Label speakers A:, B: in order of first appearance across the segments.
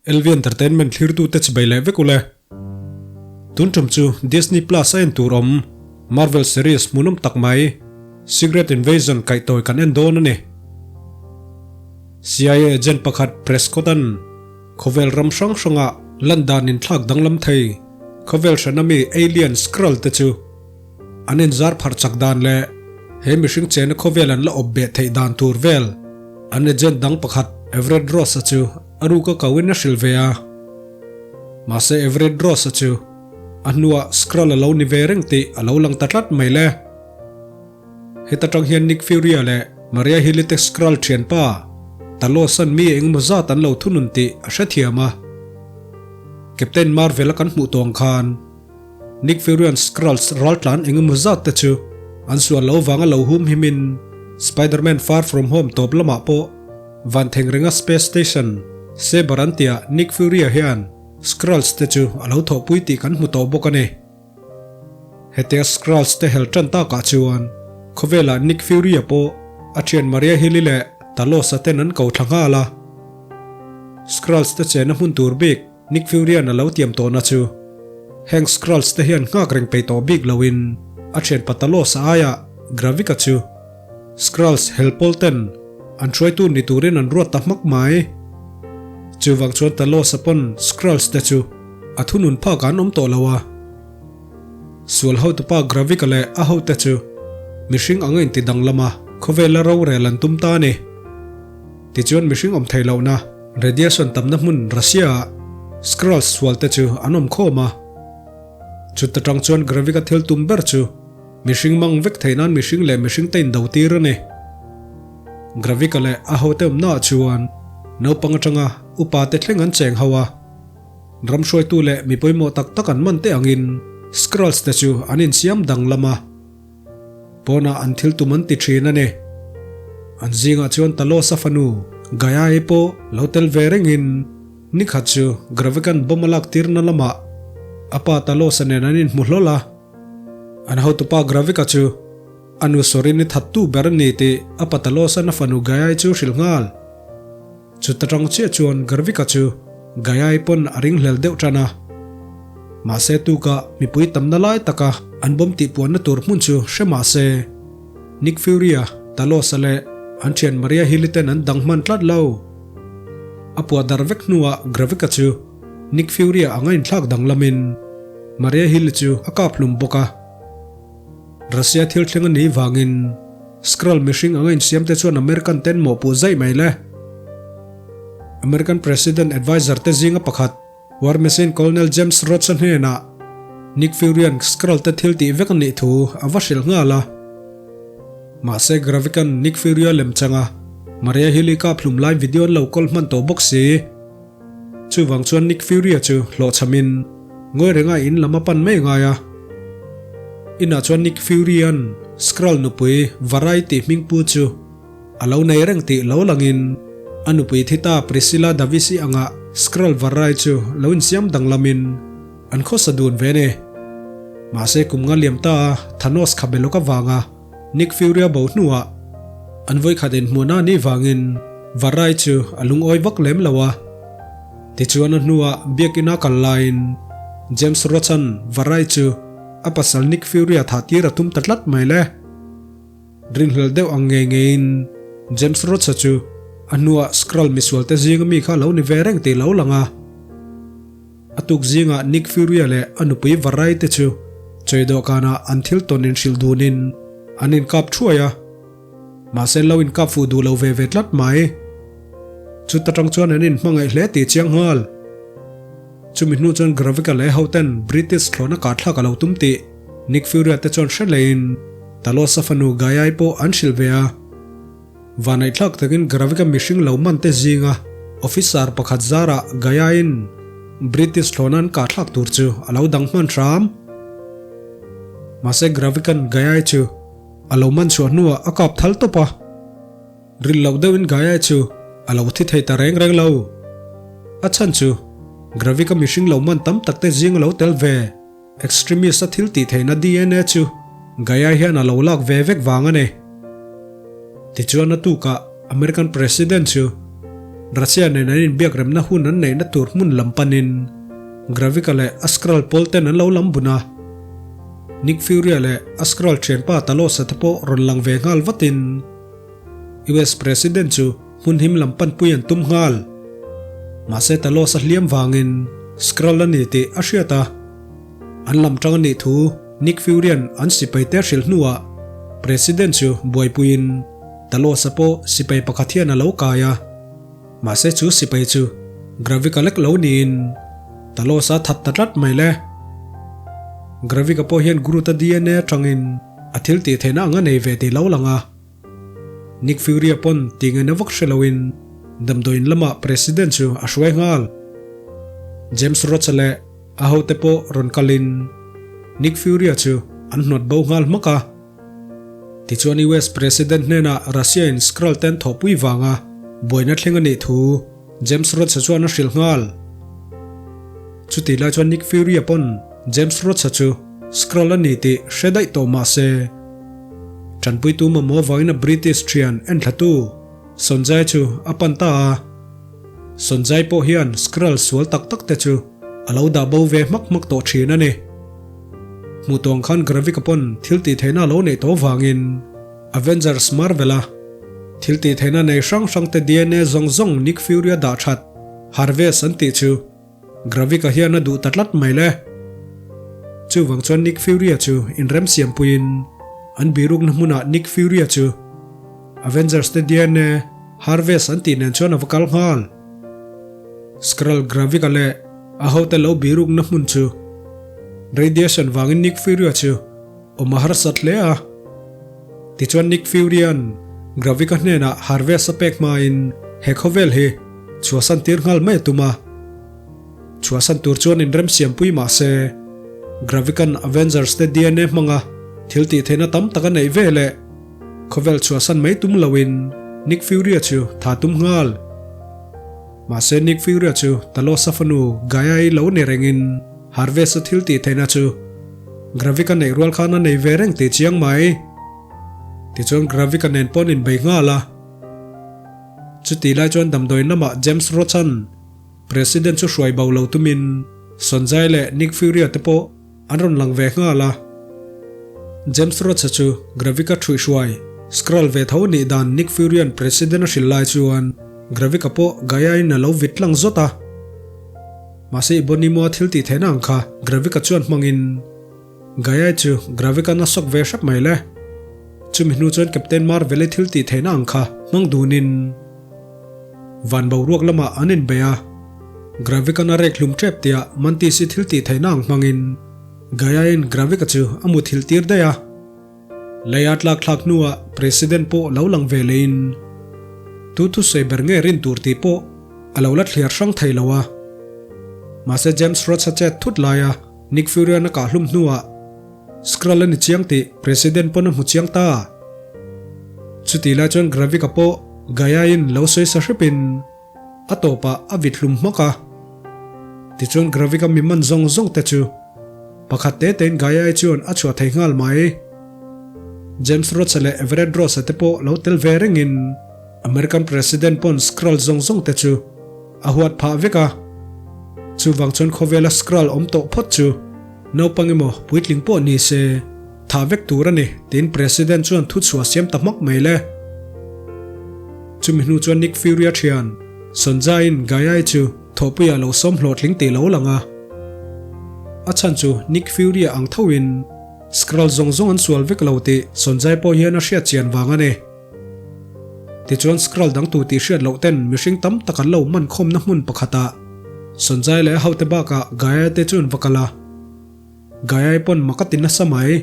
A: LV Entertainment thlirtute chibai leh vek ule. Tun tum chu Disney Plus a en tur awm Marvel series hmuhnawm tak mai Secret Invasion kaihtawi kan en dawn a ni. CIA agent pakhat Prescott-a'n khawvel ram hrang hranga lan dan inthlak danglam thei khawvel hrana mi alien Skrull te chu An inzar pharh chak dan leh he mihring chena khawvel an la awp beh theih dan tur vel an agent dang pakhat Everett Ross-a chu a ruka koin a hrilh ve a. Mahse Everett Ross-a chu a hnuah Skrull a lo ni ve reng tih a lo lang ta tlat mai le. Heta tang hian Nick Fury-a leh Maria Hill-i te Skrull thianpa Talos-a'n mi engemaw zat an lo thunun tih a hrethiam a. Captain Marvel-a kan hmuh tawng khan Nick Fury-a'n Skrulls raltlan engemaw zat te chu an sual lo vanga lo hum himin Spider-Man Far From Home tawp lamah pawh van theng renga Space Station Saber an tia Nick Fury-a hian Skrulls te chu a lo thawhpui tih kan hmu tawh bawk a ni. Hetia Skrulls te hel tan takah chuan khawvelah Nick Fury-a pawh a thian Maria Hill-i leh Talos-a ten an ko thla nghal a. Skrulls te chena hmun tur bik Nick Fury-a'n a lo tiam tawhna chu heng Skrulls te hian nghak reng peih tawh bik loin a thianpa Talos-a aiah Gravik-a chu Skrulls helpawl ten an hruaitu ni turin an ruat ta hmak mai. Chuvang chuan Talos-a pawn Skrulls te chu a thunun phak an awm tawh lo a. Sual hotupa Gravik-a leh a hote chu mihring anga inti danglam a, khawvela rorel an tum ta a ni. Tichuan mihring awm thei lohna radiation tamna hmun Russia-ah Skrulls sual te chu an awm khawm a. Chuta tang chuan Gravik-a thil tum ber chu mihring mang vek theih nan mihring leh mihring te indo tir a ni. Gravik-a leh a hote awmnaah chuan naupang atanga upa te thleng an cheng ho a. Ram hruaitu leh mi pawimawh tak tak an man te angin Skrulls te chu an insiam danglam a. Pawnah an thil tum an ti thin a ni. An zingah chuan Talos-a fanu Gaia-i pawh lo tel ve rengin nikhat chu Gravikan bomb a lak tirna lamah a pa Talos-a nen an inhmu hlawl a. An hotupa Gravik-a chu a nu Sorin-i thattu ber a ni tih a pa Talos-a'n a fanu Gaia-i chu hrilh nghal. Chuta tang chiah chuan Garvika chu Gayai pawn a ringhlel deuh tan a. Mahse tuka mipui tamna lai taka an bawm tihpuanna tur hmun chu hre mah se, Nick Fury-a, Talos-a leh an thian Maria Hill-i ten an dang hman tlat lo. A puah darh vek hnuah Gravika chu Nick Fury-a anga inthlak danglamin Maria Hill-i chu a kap hlum bawk a. Russia thil thleng a nih vangin Skrull mihring anga insiamte chuan American ten mawhpuh zaih mai le. American President adviser te zinga pakhat War Machine Colonel James Rhodes-a hnenah Nick Fury-a'n Skrull te thil tih vek a nih thu a va hrilh nghal a. Mahse Gravik-a'n Nick Fury-a lem changa Maria Hill-i kap hlum lai video an lo kawl hman tawh bawk si. Chuvang chuan Nick Fury-a chu hlawhchhamin ngawi renga in lam a pan mai ngai a. Inah chuan Nick Fury-a'n Skrull nupui Variety hmingpu chu a lo nei reng tih lo langin a nupui thi ta Priscilla Davis-i anga Skrull Varai chu lo insiam danglamin an khawsa dun ve ni. Mahse kum nga liam ta a Thanos kha belawk avanga Nick Fury-a bo hnuah an vawikhat inhmuhna a nih vangin Varai chu a lungawi vak lem lo a. Tichuan a hnuah biakina kal laiin James Roach-a'n Varai chu a pasal Nick Fury-a thah tir a tum ta tlat mai le. Rinhlelh deuh ang ngei ngeiin James Roach-a chu a hnuah Skrull misualte zinga mi kha a lo ni ve reng tih lo lang a. A tuk zingah Nick Fury-a leh a nupui Varai te chu chawi dawhkanah an thil tawn inhrilh dunin an inkap thuai a. Mahse lo inkap fuh duh lo ve ve tlat mai. Chuta tang chuan an inhmangaih hle tih chiang nghal. Chumi hnu chuan Gravik-a leh hoten British thlawhna kahthlak a lo tum tih Nick Fury-a te chuan hre leiin Talos-a fanu Gaiai pawh an hrilh ve a. Vanaihthlak takin Gravik-a mihring lo man te zinga officer pakhat zarah Gaya-in British thlawhna an kahthlak tur chu a lo dang hman hram. Mahse Gravik-a'n Gaya-i chu a lo man chhuah hnuah a kap thal tawp a. Rilh loh deuhin Gaya-i chu a lo thi thei ta reng reng lo. A chhan chu Gravik-a mihring lo man tam tak te zing a lo tel ve. Extremist a thil tih theihna DNA chu Gaya hian a lo lak ve vek vang a ni. Tichuan a tukah American President chu Russia nen an inbiak remna hun an neihna tur hmun lam panin Gravik-a leh a Skrull pawl ten an lo lam bun a. Nick Fury-a leh a Skrull thianpa Talos-a te pawh rawn lang ve nghal vatin US President chu hmun him lam panpui an tum nghal. Mahse Talos-a hliam vangin Skrull a ni tih a hriat a. An lam tang a nih thu Nick Fury-a'n an sipaite a hrilh hnuah President chu buaipuiin Talos-a pawh sipai pakhat hian a lo kai a. Mahse chu sipai chu Gravik-a lek lo niin Talos-a that ta tlat mai le. Gravik-a pawh hian Groot-a dna atangin a thil tih theihna ang a nei ve tih lo lang a. Nick Fury-a pawn tih ngaihna vak hre loin damdawiin lamah President chu a hruai nghal. James Rhodes-a leh a hote pawh rawn kalin Nick Fury-a chu an hnawt bo nghal hmak a. Tichuan US President hnenah Russia-in Skrull ten thawhpui vanga buaina thleng a nih thu James Rhodes-a chuan a hrilh nghal. Chutih lai chuan Nick Fury-a pawn James Rhodes-a chu Skrull a ni tih hre daih tawh mah se, tanpuitu mamawh avangin a British thian enthlatu Sonjay chu a pan ta a. Sonjay pawh hian Skrull sual tak tak te chu a lo dah bo ve hmak hmak tawh thin a ni. Hmuh tawng khan Gravik-a pawn thil tih theihna a lo neih tawh avangin Avengers Marvel-a thil tih theihna nei hrang hrang te dna zawng zawng Nick Fury-a dah that Harvest an tih chu Gravik-a hian a duh ta tlat mai le. Chuvang chuan Nick Fury-a chu inremsiam puiin an birukna hmunah Nick Fury-a chu Avengers te dna Harvest an tih nen chuan a va kal nghal. Skrull Gravik-a leh a hote lo birukna hmun chu radiation vangin Nick Fury-a chu awm a harsat hle a. Tichuan Nick Fury-a'n Gravik-a hnenah Harvest a pek hmain he khawvel hi chhuahsan tir nghal mai a tum a. Chhuahsan tur chuan inremsiampui mah se, Gravik-a'n Avengers te dna hmanga thil tih theihna tam tak a neih ve leh khawvel chhuahsan mai tum loin Nick Fury-a chu tha tum nghal. Mahse Nick Fury-a chu Talos-a fanu Gaia-i lo ni rengin Harvest-a thil tih theihna chu Gravik-a neih rual khan a nei ve reng tih chiang mai. Tichuan Gravik-a nen pawh an inbei nghal a. Chutih lai chuan damdawiin lamah James Rochan President chu hruai bo lo tumin Sonjay leh Nick Fury-a te pawh an rawn lang ve nghal a. James Rhodes-a chu Gravik-a ṭhuihhruai, Skrull ve tho nih dan Nick Fury-a'n President a hrilh lai chuan Gravik-a pawh Gaia-in a lo vit tlang zawt a. Mahse Ibonimo-a thil tih theihna ang kha Gravik-a chuan hmangin Gaia chu Gravik-a'n a sawk ve hrep mai le. Chumi hnu chuan Captain Marvel-i thil tih theihna ang kha hmang dunin van boruak lamah an inbei a. Gravik-a'n a rek hlum ṭep tiah Mantis-i thil tih theihna ang hmangin Gaia-in Gravik-a chu a muthilh tir daih a. Leia tlak thlak hnuah President pawh lo lang ve lehin tu thusawi ber nge rin tur tih pawh a lo la thliar hrang thei lo a. Mahse James Rhodes-a chet thut laia Nick Fury-a'n a kah hlum hnuah Skrull a ni chiang tih President pawn a hmu chiang ta. Chutih lai chuan Gravik-a pawh Gaia-in lo sawi sa hrepin a tawpah a vit hlum hmak a. Tichuan Gravik-a mi man zawng zawng te chu pakhat te tein Gaia-i chuan a chhuah thei nghal mai. James Rhodes-a leh Everett Ross-a te pawh lo tel ve rengin American President pawn Skrull zawng zawng te chu a huat phah vek a. Chuvang chuan khawvela Skrull awm tawh phawt chu naupang emaw puitling pawh ni se thah vek tur a ni tiin President chuan thu chhuah siam ta hmak mai le. Chumi hnu chuan Nick Fury-a thian Sonja-in Gaia-i chu thawhpuiah lo sawm hlawhtling tih lo lang a. A chhan chu Nick Fury-a ang thoin Skrull zawng zawng an sual vek lo tih Sonja-i pawh hian a hriat chian vang a ni. Tichuan Skrull dang tu tih hriat loh ten mihring tam tak an lo man khawmna hmun pakhatah Sonja-i leh a hote bakah Gaia te chu an va kal a. Gaiai pawn mak a ti nasa mai.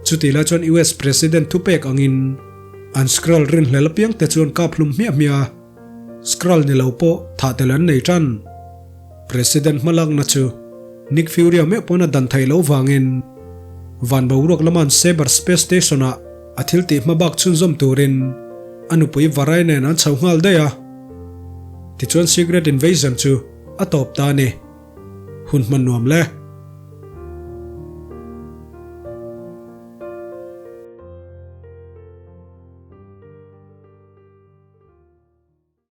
A: Chutih lai chuan US President thupek angin an Skrull rinhlel apiang te chuan kap hlum hmiah hmiah a, Skrull ni lo pawh thah tel an nei tan. President hmalakna chu Nick Fury-a meuh pawn a dan theih loh vangin van boruak lama an Saber Space Station-ah a thil tih hmabak chhunzawm turin a nupui Varai nen an chho nghal daih a. Tichuan Secret Invasion chu a tawp ta a ni. Hun hman nuam le.